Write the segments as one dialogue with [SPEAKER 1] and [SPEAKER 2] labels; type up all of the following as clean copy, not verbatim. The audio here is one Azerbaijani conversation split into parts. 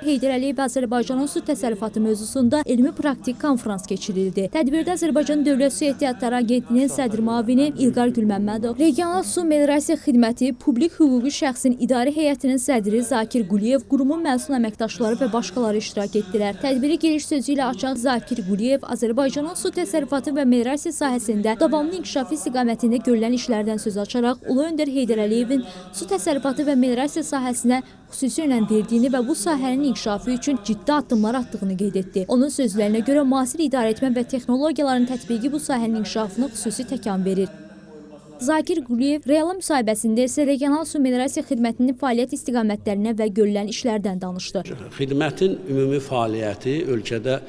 [SPEAKER 1] Heydər Əliyev və Azərbaycanın su təsərrüfatı mövzusunda elmi praktik konfrans keçirildi. Tədbirdə Azərbaycan Dövlət Su Ehtiyatları Agentliyinin sədr müavini İlqar Gülməmmədov, Regional Su Meliorasiya Xidməti Publik Hüquqi Şəxsin İdarə Heyətinin sədri Zakir Quliyev, qurumun məsul əməkdaşları və başqaları iştirak etdilər. Tədbiri giriş sözü ilə açan Zakir Quliyev Azərbaycanın su təsərrüfatı və meliorasiya sahəsində davamlı inkişafı istiqamətində görülən işlərdən söz açaraq Ulu Öndər Heydər Əliyevin su təsərrüfatı və meliorasiya sahəsinə xüsusi önəm verdiyini və bu sahənin inkişafı üçün ciddi addımlar atdığını qeyd etdi. Onun sözlərinə görə müasir idarəetmə və texnologiyaların tətbiqi bu sahənin inkişafına xüsusi təkan verir. Zakir Quliyev real müsahibəsində isə regional su meliorasiya xidmətinin fəaliyyət istiqamətlərinə və görülən işlərdən danışdı.
[SPEAKER 2] Xidmətin ümumi fəaliyyəti ölkədə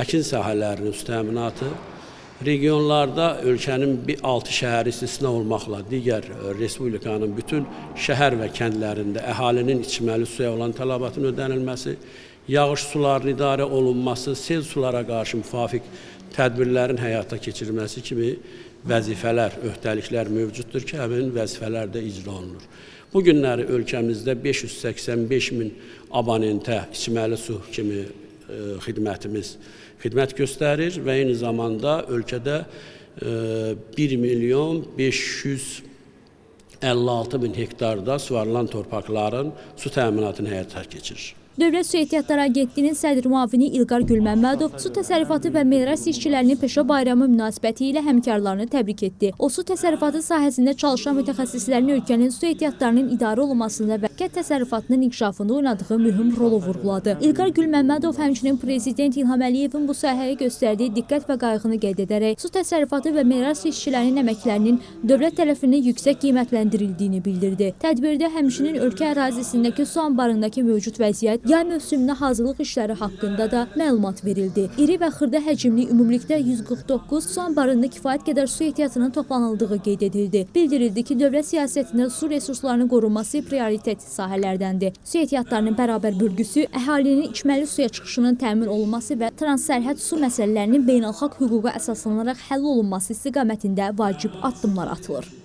[SPEAKER 2] əkin sahələrinin su təminatı, regionlarda ölkənin bir 6 şəhəri istisna olmaqla digər respublikanın bütün şəhər və kəndlərində əhalinin içməli suya olan tələbatının ödənilməsi, yağış sularının idarə olunması, sel sulara qarşı müvafiq tədbirlərin həyata keçirilməsi kimi vəzifələr, öhdəliklər mövcuddur ki, həmin vəzifələr də icra olunur. Bu günləri ölkəmizdə 585 min abonentə içməli su kimi xidmətimiz xidmət göstərir və eyni zamanda ölkədə 1 milyon 556 min hektarda suvarılan torpaqların su təminatını həyata keçirir.
[SPEAKER 1] Dövlət Su Ehtiyatları Agentliyinin sədr müavini İlqar Gülməmmədov su təsərrüfatı və meliorasiya işçilərinin peşə bayramı münasibəti ilə həmkarlarını təbrik etdi. O, su təsərrüfatı sahəsində çalışan mütəxəssislərin ölkənin su ehtiyatlarının idarə olunmasında və kənd təsərrüfatının inkişafında oynadığı mühüm rolu vurğuladı. İlqar Gülməmmədov həmçinin Prezident İlham Əliyevin bu sahəyə göstərdiyi diqqət və qayğını qeyd edərək su təsərrüfatı və meliorasiya işçilərinin əməklərinin dövlət tərəfindən yüksək qiymətləndirildiyini bildirdi. Tədbirdə həmçinin ölkə ərazisindəki su anbarındakı mövcud vəziyyət, yay mövsümünə hazırlıq işləri haqqında da məlumat verildi. İri və xırda həcmli ümumilikdə 149 su anbarında kifayət qədər su ehtiyatının toplanıldığı qeyd edildi. Bildirildi ki, dövlət siyasətində su resurslarının qorunması prioritet sahələrdəndir. Su ehtiyatlarının bərabər bölgüsü, əhalinin içməli suya çıxışının təmin olunması və transsərhəd su məsələlərinin beynəlxalq hüquqa əsaslanaraq həll olunması istiqamətində vacib addımlar atılır.